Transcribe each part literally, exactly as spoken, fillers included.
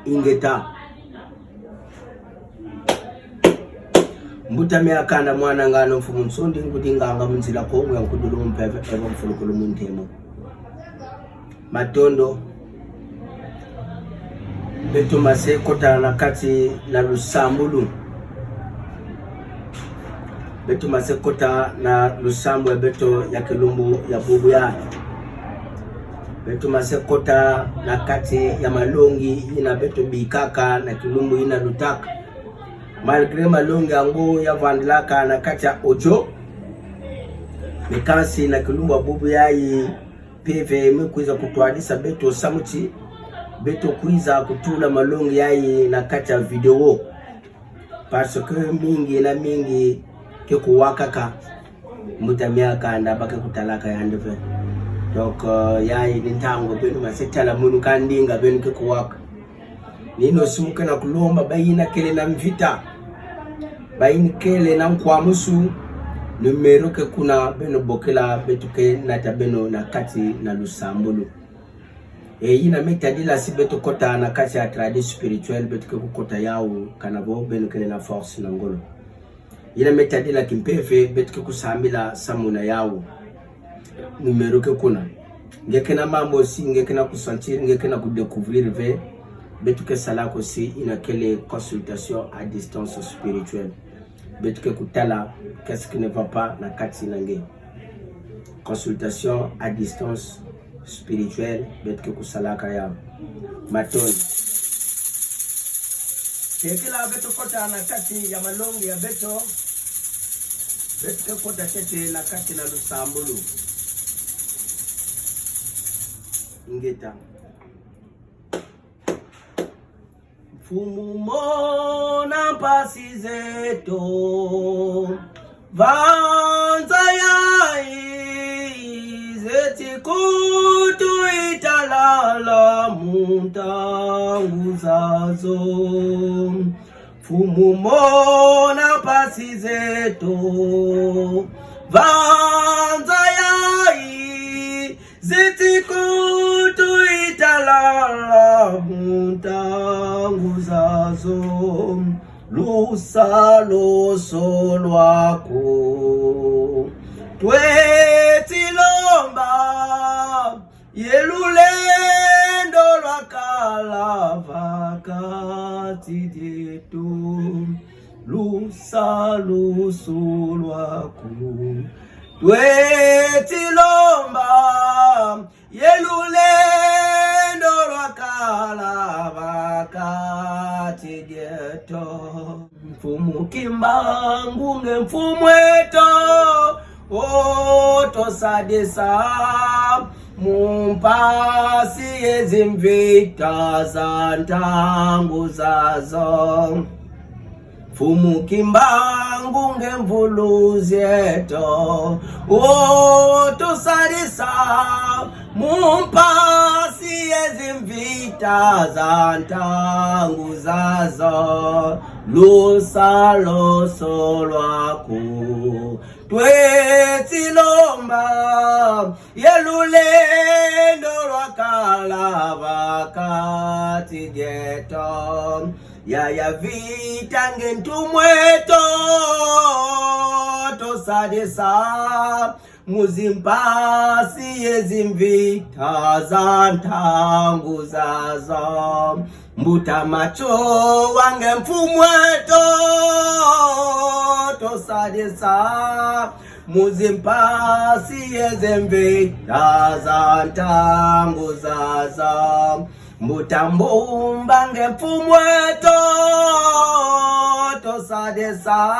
Ingeta. Mbuta mia kanda, mwana ngano, mfumu nsondi, ngudi nganga mu nzila, Kongo ya nkudulu, mpeve, evo mfulukulu mu ntemo. Matondo. Beto mase kota na kati na lusambulu. Beto mase kota na lusambu ya beto ya kilumbu ya bubu yayi. Beto mase kota na kati ya malongi yina beto bikaka na kilumbu yina lutaka. Malgré malongi yango ya vandilaka na kati ya audio, mais kansi na kilumbu ya bubu yayi, mpeve me kwiza kutwadisa beto samu ti beto kwiza kutula malongi yayi na kati ya vidéo. Parce que mingi na mingi ke kuwa kaka. Mbuta mia kanda, ba ke kutalaka yandi ve. Donc, euh, yayi ni ntangu beno mase tala munu ka ndinga beno ke kuwaka. Ni yina si mu ke na kulomba bayina kele na mvita, bayina kele na nkwamusu, numéro ke kuna, beno bokila, beto ke nata beno na kati na lusambulu. E yina me tadila si beto kota na kati ya tradi spirituel, beto ke kukota yawu kana vo beno kele na force na ngolo. Yina me tadila kimpeve, beto ke kusambila samu na yawu. Numéro ke kuna. Nge ke na mambu si nge ke na kusentir, nge ke na kudécouvrir ve, beto ke sala ko si yina kele consultation à distance spirituelle. Beto ke kutala qu'est-ce qui ne va pas na kati na nge. Consultation à distance spirituelle, beto ke kusalaka ya. Matondo. Tekila beto kota na kati ya malongi ya beto. Beto ke kota ntete na kati na lusambulu. Ingeta. Mfumu, mona mpasi zeto, va nza yayi zeti kutu italala mu ntangu zazo. Mfumu, mona mpasi zeto, va nza yayi zeti kutu italala mu ntangu zazo. Lusaloso lwaku tweti lomba, ye lulendo lwakala va kati dieto. Lusaloso lwaku tweti lomba, ye lulendo lwakala va kati dieto. Mfumu Kimbangu nge mfumu eto, o tusadisa mu mpasi ye zimvita za ntangu zazo. Mfumu Kimbangu nge mvuluzi eto, o tusadisa mu mpasi ye zimvita za ntangu zazo. Lusaloso lwaku tweti lomba, ye lulendo lwakala va kati dieto. Yaya Vita nge ntumwa eto, tusadisa mu zimpasi ye zimvita za ntangu zazo. Mbuta Matsoua nge mfumu eto, tusadisa mu zimpasi ye zimvita za ntangu zazo. Mbuta Mbumba nge mfumu eto, tusadisa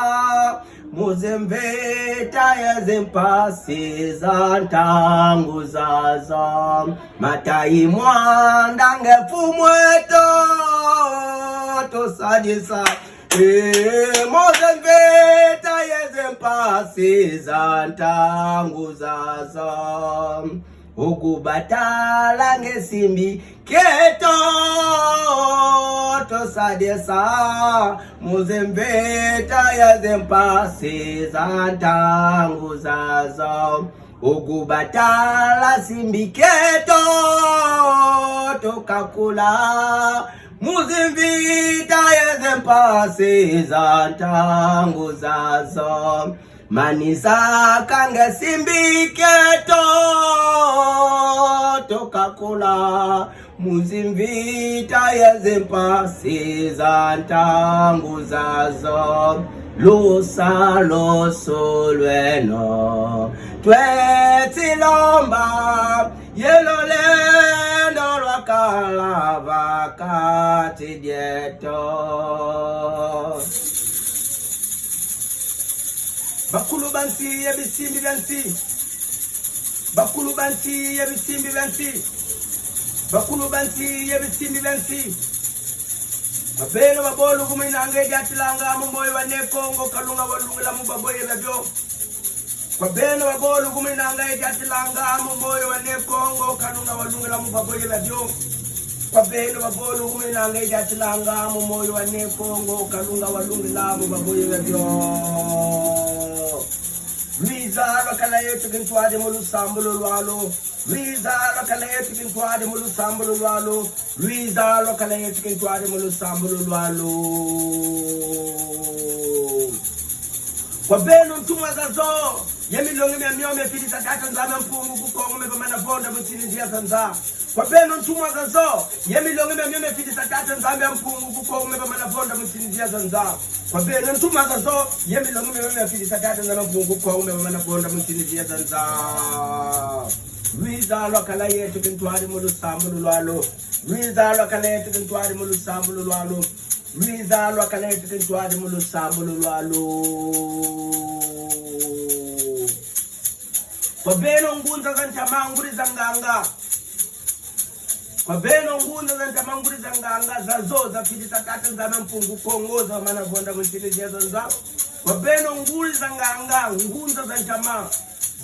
mu zimvita ye zimpasi za ntangu zazo. Matayi Mwanda nge mfumu eto, tusadisa, e, mu zimvita ye zimpasi za ntangu zazo. Ugu batala nge simbi kieto, tusadisa mu zimvita ye zimpasi za ntangu zazo. Ugu batala simbi kieto, tukakula mu zi- mpasi za ntangu zazo. Manisa kanga simbi kieto, tukakula mu zimvita ye zimpasi za ntangu zazo. Lusalusu lweno tweti lomba, ye lulendo lwakala va kati dieto. Bakulu ba nsi ye bisimbi bia nsi. Bakulu ba nsi ye bisimbi bia nsi. Bakulu ba nsi ye bisimbi bia nsi. Kwa beno babo lukuminanga ye diatilanga mu moyo wa Ne Kongo, Kalunga walungila mu babo ye biabio. Kwa beno babo lukuminanga ye diatilanga mu moyo wa Ne Kongo, Kalunga walungila mu babo ye biabio. Kwa beno babo lukuminanga ye diatilanga mu moyo wa Ne Kongo, Kalunga walungila mu babo ye biabio. Lwiza lwakala yeto kintwadi mu lusambulu lwalu. Lwiza lwakala yeto kintwadi mu lusambulu lwalu. Lwiza lwakala yeto kintwadi mu lusambulu lwalu. Kwa beno ntumwa zazo, ye milongi miamio mifidisa Tata Nzambi a Mpungu ku Kongo, me bamana vonda mu ntini nzila za nza. Kwa beno ntumwa zazo, ye milongi miamio mifidisa Tata Nzambi a Mpungu ku Kongo, me bamana vonda mu ntini nzila za nza. Kwa beno ntumwa zazo, ye milongi miamio mifidisa Tata Nzambi a Mpungu ku Kongo, me bamana vonda mu ntini nzila za nza. Lwiza lwakala yeto kintwadi mu lusambulu lwalu. Lwiza lwakala yeto kintwadi mu lusambulu lwalu. Lwiza lwakala yeto kintwadi mu lusambulu lwalu. Kwa beno ngunza za ntama, nguri za nganga. Kwa beno ngunza za ntama, nguri za nganga, zazo zafidisa Tata Nzambi a Mpungu Kongo, za mana vonda mu ntini nzila za nza. Kwa beno nguri za nganga, ngunza za ntama,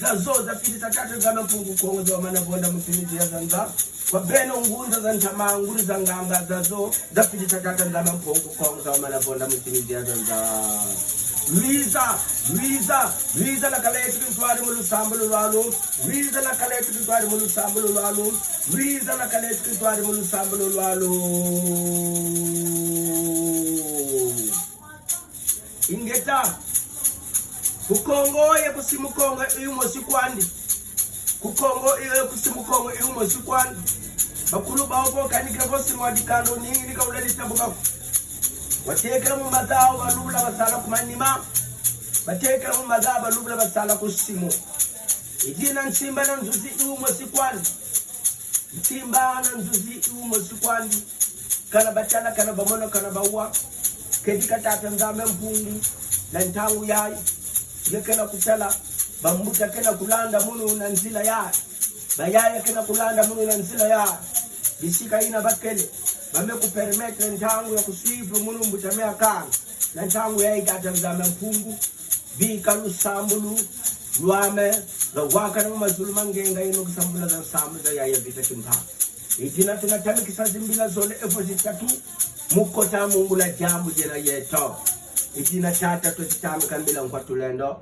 zazo zafidisa Tata Nzambi a Mpungu Kongo, za mana vonda mu ntini nzila za nza. Kwa beno ngunza za ntama, nguri za nganga, zazo zafidisa Tata Nzambi a Mpungu Kongo, za mana vonda mu ntini nzila za nza. Lwiza, lwiza, lwiza lwakala yeto kintwadi mu lusambulu lwalu. Lwiza lwakala yeto kintwadi mu lusambulu lwalu. Lwiza lwakala yeto kintwadi mu lusambulu lwalu. Ingeta. Ku Kongo ye ku Simu Kongo i umosi kwandi. Ku Kongo ye ku Simu Kongo i umosi kwandi. Bakulu bau bo kanikila vo Simu wa dikando ni, ni kaula ditabuka. Watekela mu maza au balubula basala ku manima. Batekela mu maza balubula basala ku Simu. I dina Nsimba na Nzuzi i umosi kwandi. Nsimba na Nzuzi i umosi kwandi. Kana batala, kana bamona, kana bawa. Kedika Tata Nzambi a Mpungu na ntangu yayi. Ye kena kutala, bambuta kena kulanda munu na nzila yayi. Bayaya kena kulanda munu na nzila yayi. Bisika yina bakele, ba me ku permettre ntangu ya ku suivre munu mbuta me akana. Na ntangu yayi Tata Nzambi a Mpungu, bika lusambulu lwame lwawakana mu mazulu ma ngenga, yeno kusambula za nsambulu za Yaya Vita Kimpa. I dina tuna tamikisa zimbila zole evo zitatu mu kota mu ngula diambu diena yeto. I dina Tata, tweti tambika mbila nkwa tulendo.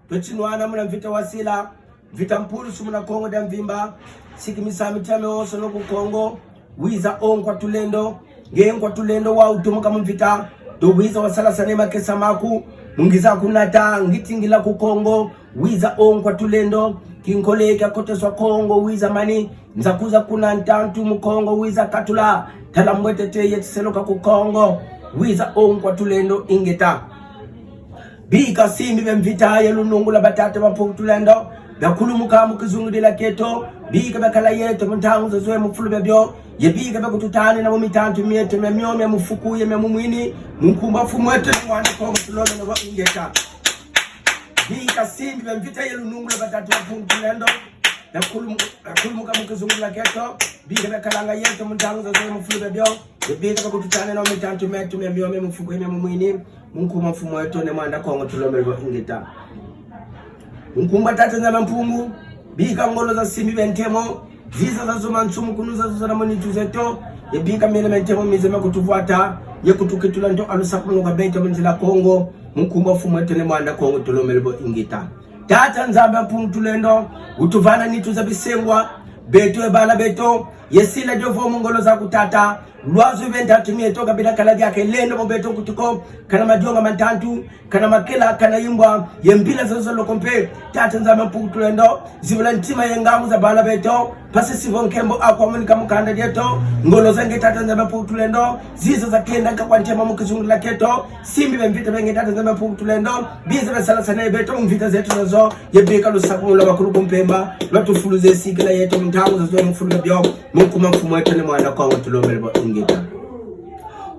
Tweti nwana muna mvita wasila, mvita mpulusu muna Kongo dia mvimba. Sikimisa mitima mionsono ku Kongo. Wiza o nkwa tulendo. Nge nkwa tulendo wa utumuka mu mvita, to wiza wasalasana ye makesa maku. Mu ngiza kunata ngiti ngila ku Kongo. Wiza o nkwa tulendo. Kinkole kia koteswa Kongo, wiza mani. Nza kuza kuna ntantu mu Kongo, wiza katula. Tala mbwetete ye tiseluka ku Kongo. Wiza o nkwa tulendo, ingeta. Bika simbi bia mvita ye lunungu lwa batata ba Mpungu Tulendo, biakulumuka mu kizungidila kieto, bika biakala yeto mu ntangu zazo ye mu fulu biabio, ye bika biakututanina mu mitantu mieto miamio mia mu fuku ye mia mu mwini, mu nkumbu a Mfumu eto Ne Mwanda Kongo Tulomele vo ingeta. Bika simbi bia mvita ye lunungu lwa batata ba Mpungu Tulendo, biakulumu-, biakulumuka mu kizungidila kieto, bika biakalanga yeto mu ntangu zazo ye mu fulu biabio, ye bika biakututanina mu mitantu mieto miamio mia mu fuku ye mia mu mwini, mu nkumbu a Mfumu eto Ne Mwanda Kongo Tulomele vo ingeta. Mu nkumbu a Tata Nzambi a Mpungu, bika ngolo za simbi bia ntemo, ziza za zuma nsumu kunu za zuzana mu nitu zeto, ye bika miela mia ntemo miza mia kutuvwata, ye kutukitula nto a lusakumunu kwa beto mu nzila Kongo, mu nkumbu a Mfumu eto Ne Mwanda Kongo Tulomele vo ingeta. Tata Nzambi a Mpungu Tulendo, utuvana nitu za bisengwa, beto ye bana beto, Ye sila dio vo mu ngolo zaku, Tata. Lwazu ve ntatu mieto, ka bina kala diaka lenda vo beto nkutu ko, kana madionga ma ntantu, kana makela, kana imbwa, ye mbila zozo loko mpe, Tata Nzambi Mpungu Tulendo, zibula ntima ye ngangu za bana beto, mpasi si vo nkembo aku amonika mu kanda dieto, ngolo za nge, Tata Nzambi Mpungu Tulendo, ziza za kenda nkaka kwa ntema mu kizungula kieto, simbi bia mvita bia nge, Tata Nzambi Mpungu Tulendo, biza bia salasana ye beto mu mvita zeto zozo, ye bika lusakumunu lwa bakulu ku mpemba, lwa tufulu ze sikila yeto mu ntangu zozo mu fulu bio, mu nkumbu a Mfumu eto Ne Mwanda Kongo tulombele bo, ingeta.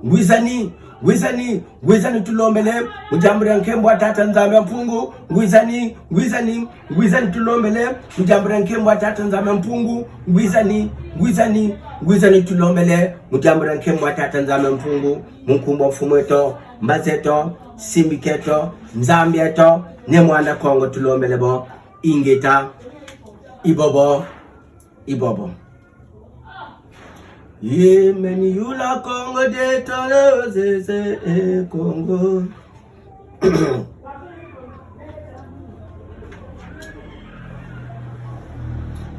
Ngwizani, ngwizani, ngwizani tulombele, mu diambu dia nkembo a Tata Nzambi a Mpungu, ngwizani, ngwizani, ngwizani tulombele, mu diambu dia nkembo a Tata Nzambi a Mpungu, ngwizani, ngwizani, ngwizani tulombele, mu diambu dia nkembo a Tata Nzambi a Mpungu, mu nkumbu a Mfumu eto, Mbazi eto, Simbi kieto, Nzambi eto, Ne Mwanda Kongo tulombele bo, ingeta, i bobo, i bobo. Ye meni yula Kongo dieto, le zeze e Kongo.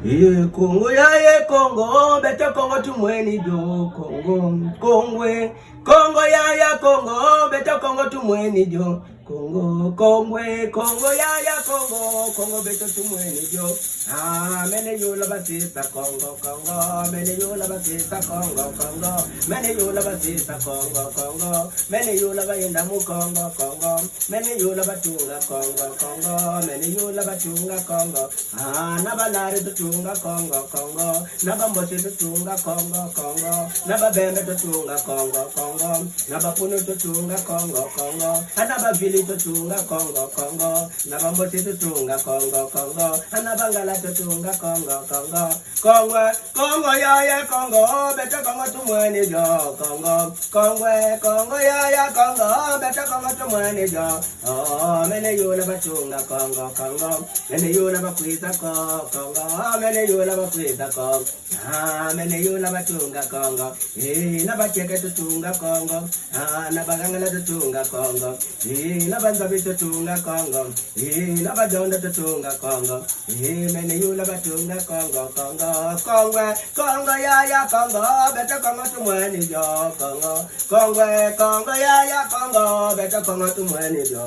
Ye Kongo ya ye Kongo, beto Kongo tumweni dio, Kongo, Kongo e. Kongo ya ya Kongo, beto Kongo tumweni dio. Kongo, Kongo e, Kongo ya ya Kongo, Kongo beto tumweni dio. Ah, meni yula basisa Kongo, Kongo, meni yula basisa Kongo, Kongo, meni yula basisa Kongo, Kongo, meni yula bayenda mu Kongo, Kongo, meni yula batunga Kongo, Kongo, meni yula batunga Kongo. Ah, na Balari tutunga Kongo, Kongo, na Bambochi tutunga Kongo, Kongo, na Babembe tutunga Kongo, Kongo, na Bapunu tutunga Kongo, Kongo, ana Bavili tutunga Kongo, Kongo, na Bambochi tutunga Kongo, Kongo, ana Bangala tutunga Kongo, Kongo. Kongo, Kongo ya ya Kongo, beto Kongo tumweni dio, Kongo. Kongo e, Kongo ya ya Kongo, beto Kongo tumweni dio. Oh, meni yula batunga Kongo, Kongo, meni yula bakwiza ko, Kongo, meni yula bakwiza ko. Ah, meni yula batunga Kongo. Eh, na Bacheke tutunga Kongo. Ah, na Bagangala tutunga Kongo. Eh, na Banzabi tutunga Kongo. Eh, na Badondo tutunga Kongo. Eh, meni yula batunga Kongo, Kongo, Kongo e, Kongo ya ya Kongo, beto Kongo tumweni dio, Kongo. Kongo e, Kongo ya ya Kongo, beto Kongo tumweni dio.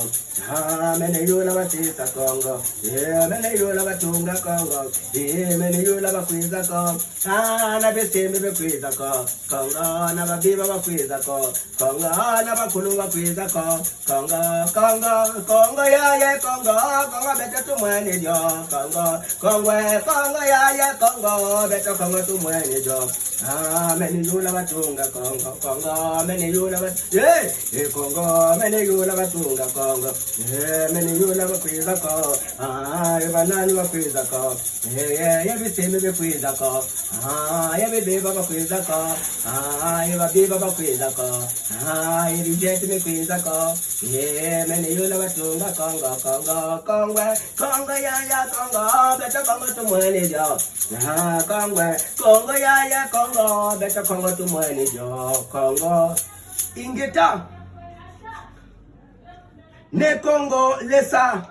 Ah, meni yula basisa Kongo. Eh, meni yula batunga Kongo. Eh, meni yula bakwiza ko. Ah, na bisimbi bikwiza ko, Kongo, na babiba bakwiza ko, Kongo, na bakulu bakwiza ko, Kongo, Kongo, Kongo ya ya Kongo, Kongo beto tumweni dio, Kongo, Kongo e, Kongo ya ya Kongo, beto Kongo tumweni dio. Ah, meni yula batunga Kongo, Kongo, meni yula bat-, eh, eh, Kongo, meni yula batunga Kongo, eh, meni yula bakwiza ko, ah, ye banani bakwiza ko, eh, eh, ye bisimbi bikwiza ko, ah, ye bibiba bakwiza ko, ah, ye babiba bakwiza ko, ah, ye bijeti mikwiza ko. Ye meni yula batunga Kongo, Kongo, Kongo e, Kongo ya ya Kongo, beto Kongo tumweni dio. Ah, Kongo e, Kongo ya ya Kongo, beto Kongo tumweni dio, Kongo. Ingeta. Ne Kongo lesa.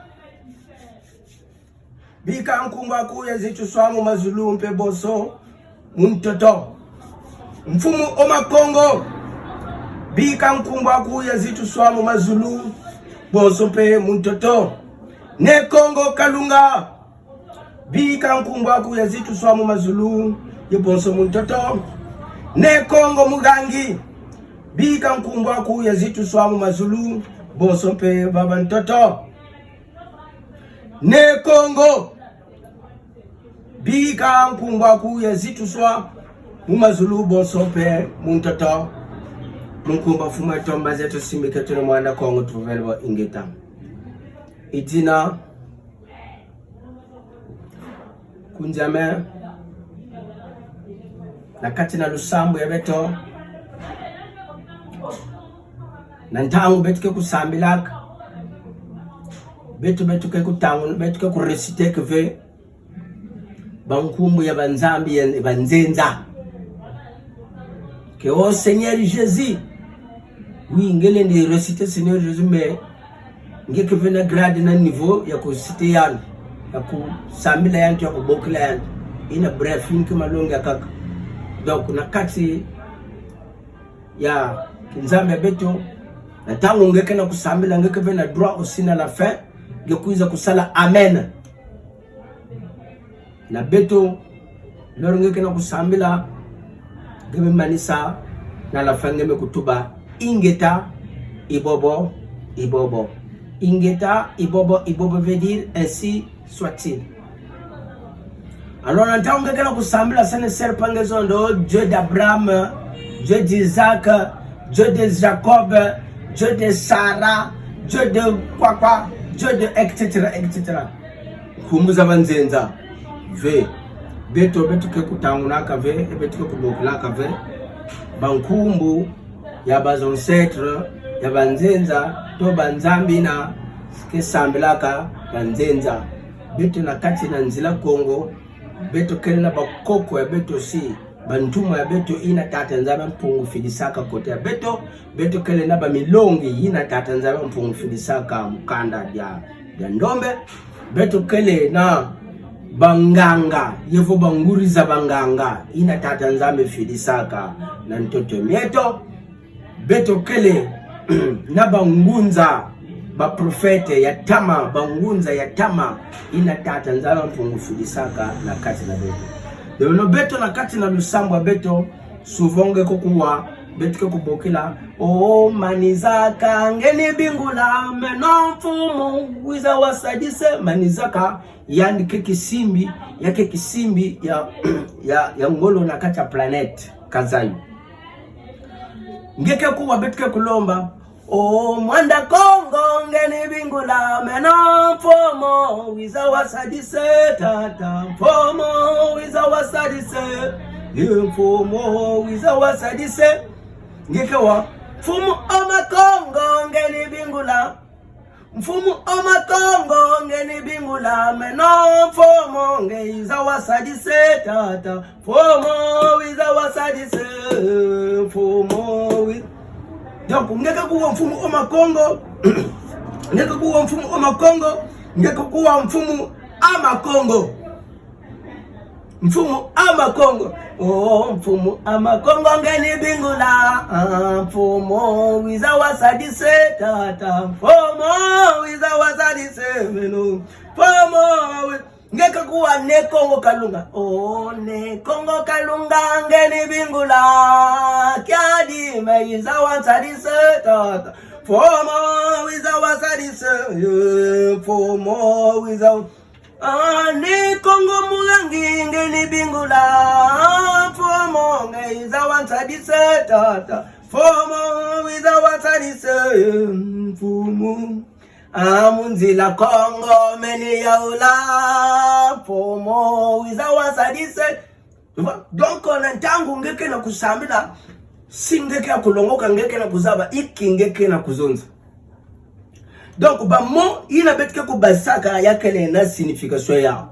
Bika nkumbu aku ya zituswa mu mazulu mpe bonso mu ntoto. Mfumu o Makongo, bika nkumbu aku ya zituswa mu mazulu bonso mpe mu ntoto. Ne Kongo Kalunga, bika nkumbu aku ya zituswa mu mazulu ye bonso mu ntoto. Ne Kongo Mugangi, bika nkumbu aku ya zituswa mu mazulu bonso mpe vava ntoto. Ne Kongo, bika nkumbu aku ya zituswa mu mazulu bonso mpe mu ntoto. Mu nkumbu a Mfumu eto, Mbazi eto, Simbi kieto, Ne Mwanda Kongo tuvovele bo, ingeta. I dina, kunzame, na kati na lusambu ya beto, na ntangu beto ke kusambilaka, beto, beto ke kutangu-, beto ke kuréciter-ka ve bankumbu ya banzambi ya banzenza. Que, oh Seigneur Jésus, oui, nge lendi réciter Seigneur Jésus, mais nge ke ve na grade na niveau ya kuciter yandi, ya kusambila yandi, ya kubokila yandi. Ina bref, inki malongi ya nkaka. Donc, na kati ya kinzambe ya beto, na ntango nge ke na kusambila, nge ke ve na droit aussi na la fin, nge kwiza kusala amen. Na beto, l'heure nge ke na kusambila, nge me manisa, na la fin nge me kutuba: Ingeta, ibobo, ibobo. Ingeta, ibobo, ibobo veut dire ainsi soit-il. Alors, na ntango nge ke na kusambila, ce ne sert pas nge zonza: Dieu d'Abraham, Dieu d'Isaac, Dieu de Jacob, Dieu de Sarah, Dieu de quoi quoi, Dieu de et cetera, et cetera. Nkumbu za banzenza. Ve. Beto, beto ke kutangunaka ve, e beto ke kubokilaka ve bankumbu ya ba ancêtres, ya banzenza, to banzambi yina ke sambilaka banzenza. Beto na kati na Nzila Kongo, beto kele na bankoko ya beto aussi, bantumwa ya beto yina Tata Nzambi Mpungu fidisaka côté ya beto. Beto kele na bamilongi yina Tata Nzambi Mpungu fidisaka mukanda dia, dia ndombe. Beto kele na banganga, ye vo banguri za banganga yina Tata Nzambi fidisaka na ntoto mieto. Beto kele na bangunza, baprofete ya ntama, bangunza ya ntama yina Tata Nzambi Mpungu fidisaka na kati na beto. Lelo beto na kati na lusambulu ya beto, souvent nge ke kuwa, beto ke kubokila: Oh, Manizaka, nge ni bingula, maintenant Mfumu wiza wasadisa. Manizaka, yandi ke kisimbi, ya ke kisimbi ya, ya, ya ngolo na kati ya planète Kazayu. Nge ke kuwa, beto ke kulomba: Oh, Mwanda Kongo, nge ni bingula, maintenant Mfumu wiza wasadisa, tata, Mfumu wiza wasadisa, ye Mfumu wiza wasadisa. Nge ke wa: Mfumu o Makongo, nge ni bingula, Mfumu o Makongo, nge ni bingula, maintenant Mfumu nge wiza wasadisa, tata, Mfumu wiza wasadisa, Mfumu wi-. Donc, nge ke kuwa Mfumu o Makongo, nge ke kuwa Mfumu o Makongo, nge ke kuwa Mfumu a Makongo. Mfumu a Makongo. Oh, Mfumu a Makongo, nge ni bingula. Ah, Mfumu wiza wasadisa, tata. Mfumu wiza wasadisa, meno. Mfumu wi-, nge ke kuwa Ne Kongo Kalunga. Oh, Ne Kongo Kalunga, nge ni bingula. Kiadi me wiza wasadisa, tata. Mfumu wiza wasadisa, ye, Mfumu wiza. Ah, Ne Kongo Mulangi, nge ni bingula, Mfumu nge wiza wasadisa, tata. Mfumu wiza wasadisa, Mfumu. Ah, mu Nzila Kongo me ni yaula, Mfumu wiza wasadisa. Tu vois? Donc, na ntango nge ke na kusambila, si nge ke ya kulongoka, nge ke na kuzaba inki nge ke na kuzonza. Donc, ba mots yina beto ke kubasaka ya kele na signification yau.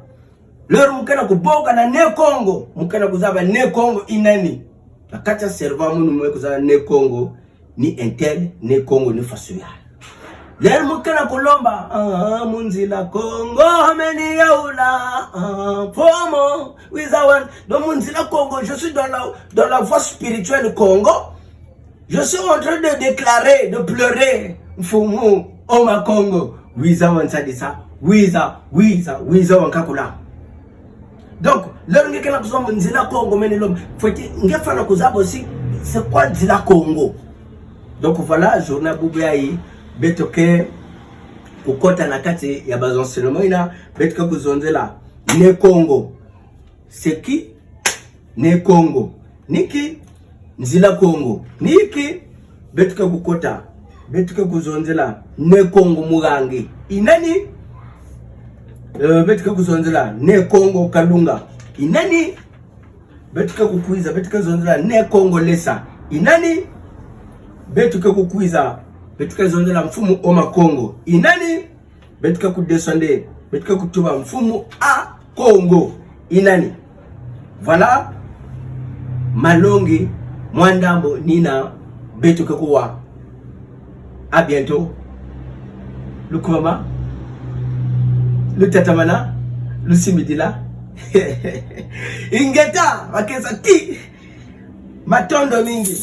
L'heure mu ke na kuboka na Ne Kongo, mu ke na kuzaba Ne Kongo i nani. Na kati ya cerveau ya munu mu ke kuzaba Ne Kongo ni un tel, Ne Kongo ni façon yai. L'heure mu ke na kulomba: Ah, mu Nzila Kongo me ni yaula, ah, Mfumu wiza wan-. Donc, mu Nzila Kongo, je suis dans la, dans la voie spirituelle Kongo. Je suis en train de déclarer, de pleurer: Mfumu o Makongo, wiza wansadisa, wiza, wiza, wiza wankakula. Donc, l'heure nge ke na kuzonza mu Nzila Kongo me ni lomba, faut nge fwana kuzaba aussi c'est quoi Nzila Kongo. Donc voilà, journée ya bubu yai, beto ke kukota na kati ya ba enseignements yina, beto ke kuzonzela Ne Kongo. C'est qui Ne Kongo? Ni inki Nzila Kongo? Ni inki? Beto ke kukota, beto ke kuzonzela Ne Kongo Mugangi i nani? Euh, beto ke kuzonzela Ne Kongo Kalunga i nani? Beto ke kukwiza, beto ke zonzela Ne Kongo Lesa i nani? Beto ke kukwiza, beto ke zonzela Mfumu o Makongo i nani? Beto ke kudescendre, beto ke kutuba Mfumu a Kongo i nani? Voilà, malongi mwa ndambu ni yina beto ke kuwa. À bientôt. Lukubama, lutatamana, lusimbidila. Ingeta, bakesa ti. Matondo mingi.